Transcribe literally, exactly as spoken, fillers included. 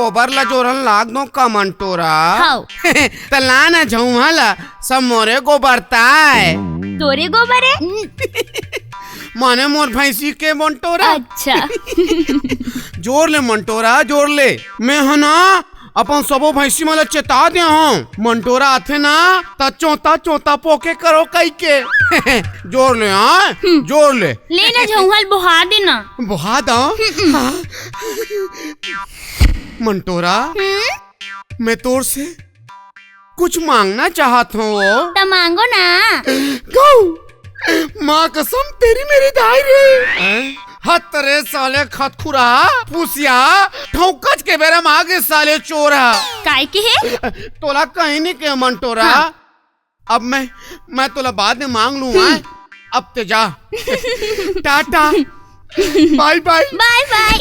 गोबर ला जोरन लाग दो का मंटोरा? हव। त ला ना झउहा ला, सब मोरे गोबर ताय। तोरे गोबर हे? माने मोर भैंसी के मंटोरा। अच्छा। जोर ले मंटोरा, जोर ले। मैं ह ना अपन सबो भैंसी मन ला चेता दे हूँ। मंटोरा आथे ना, त चोंता चोंता पोके करो कहिके। जोर ले, हाँ? हम्म। जोर ले। ले ना झउहा ल बोहा देना। बोहा दो। हम्म। हाँ। मंटोरा, हम्म? मैं तोर से कुछ मांगना चाहत हूँ वो। त मांगो ना। गौ, माँ कसम तेरी मेरी दाई रे। हत रे साले खतखुरा, पुसिया, ठौकच के बेरा म आगे साले चोरा। काय के हे? तोला कहीं नहीं के मंटोरा। हाँ। अब मैं, मैं तोला बाद में मांग लूँ, हम्म। आय? अब ते जा। टाटा। बाय बाय। बाय बाय।